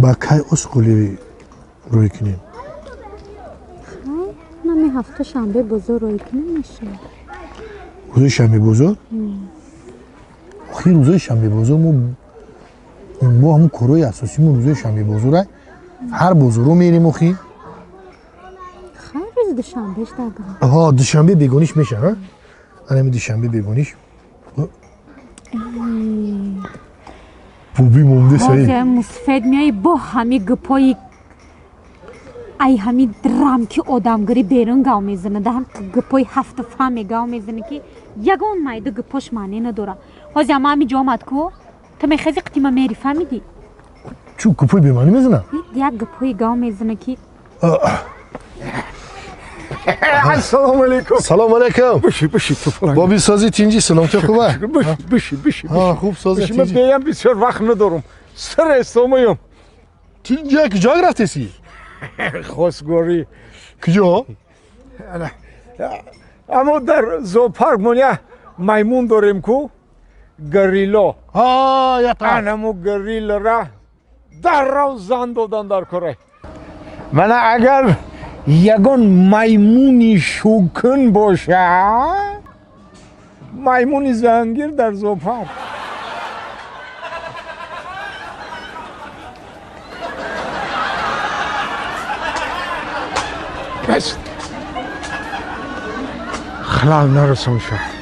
Ба кай осқули рӯй кунем? Нами ҳафта шанбе бозор рӯй кунем, мешавад. Рӯзи шанбе бозор? Охи, рӯзои шанбе бозор мо ҳамун корҳои асосимон рӯзои шанбе бозора, ҳар бозоро мерем охи. Хайр, рӯзи душанбеш дага. Ҳа, душанбе бегониш мешавад. Анами душанбе бегониш буби монде саи. Мусфед меои бо ҳами гупои, ай ҳами рамки одамгирӣ берун гав мезана, да ҳам гупои ҳафту фаме гав мезана, ки ягон майда гупош маъне надора. Ҳозир ама ҳами ҷо омад ку, ту мехези қитима мери, фаҳмидӣ? Чу гупои бемаънӣ мезана? Як гупои гав мезана, ки Ассалому алайкум. Салом алайкум. Биши, биши, ту. Боби, сози, тинҷи, саломати, хуба? Биши, биши, биши. Ҳа, хуб, сози. Биши, ман беям бисёр вақт надорам. Стресс омаям. Тинҷа, куҷо рафтеси? Хостгорӣ. Куҷо? Аммо дар зоопарк мон як маймун дорем ку, горилло. Анамо гориллара даррав зан додан дар кора. Мана агар ягон маймуни шукун боша, маймуни зангир дар зоопарк. Бас, халал нарасон шуд.